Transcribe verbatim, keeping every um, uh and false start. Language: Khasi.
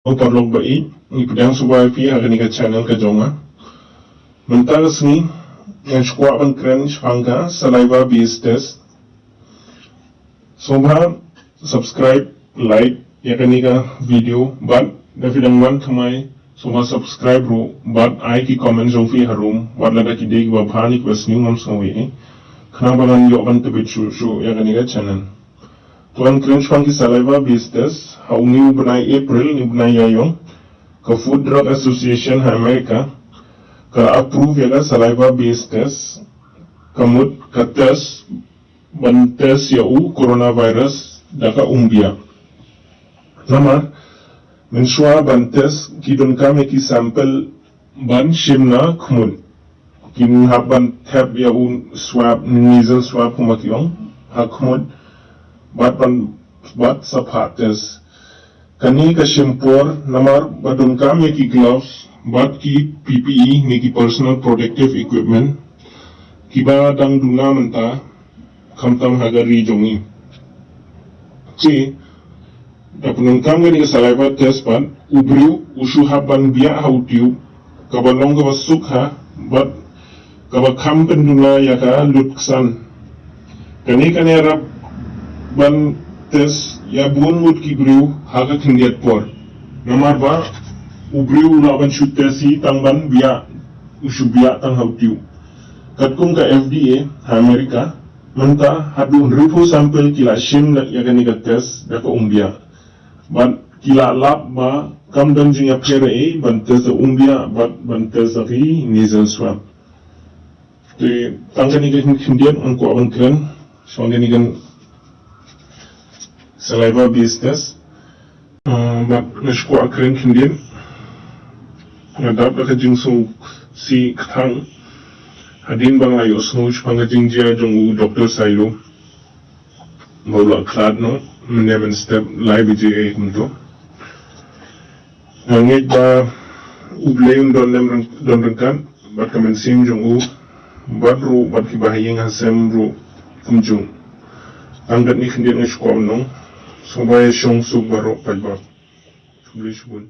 Paralok ba ïeit, ngi pdiang sngewbha ïa phi ha kane ka channel ka jong nga. Mynta ka sngi ngan shu kwah ban kren shaphang ka saliva based test. Sngewbha subscribe, like ïa kane ka video bad da phi dang wan thymmai sngewbha subscribe ruh bad ai ki comment jong phi harum, wat lada ki dei kiba bha ne kiba sniew ngam sngew ei ei. Khnang ba ngan ïoh ban tbit shuh shuh ïa kane ka channel. To ngan kren shaphang ki saliva based test, ha une u bnai April, une u bnai Ïaïong, ka Food Drug Association ha America ka la approve ïa ka saliva based test, ka mut ka test ban test ïa u coronavirus da ka umbiah. Namar mynshuwa ban test ki donkam ïa ki sample ban shim na khmut. Kin hap ban thep ïa u swab, nasal swab kumba ki ong, ha khmut, bad ban, bad sa phah test. Kane ka shim por namar ba donkam ïa ki gloves bad ki P P E ne ki personal protective equipment kiba dang duna mynta khamtam ha ka ri jong ngi. Te da pyndonkam kane ka saliva test bad u briew u shu hap ban biah ha u tube kaba long kaba suk ha bad kaba kham pynduna ïa ka lut ksan. Kane kan ïarap ban test ïa bun ngut ki briew ha ka khyndiat por. Namar ba u briew u lah ban shu test hi tang ban biah, u shu biah tang ha u tube. Katkum ka F D A ha America, mynta haduh hynriewphew sample ki la shim ïa kane ka test da ka umbiah. Bad ki la lap ba kam don jingïapher ei ban test da umbiah bad ban test da ki nasal swab. Te tang kane ka khyndiat ngan kwah ban kren shaphang kane ka saliva based test. Ah, bad nga shu kwah kren khyndiat. Nga dap da ka jingsngewsih kthang hadien ba nga la ïohsngew shaphang ka jingjia jong u Doctor Sailo ba u la khlad noh mynne mynstep lai baje kumto. Nga ngeit ba U Blei un don lem ryng-, don ryngkat bad ka mynsiem jong u bad ruh bad kiba ha ïing ha sem ruh kumjuh. Tang katne khyndiat nga shu kwah ban ong, sngewbha ïa shong suk baroh paidbah. Khublei shibun.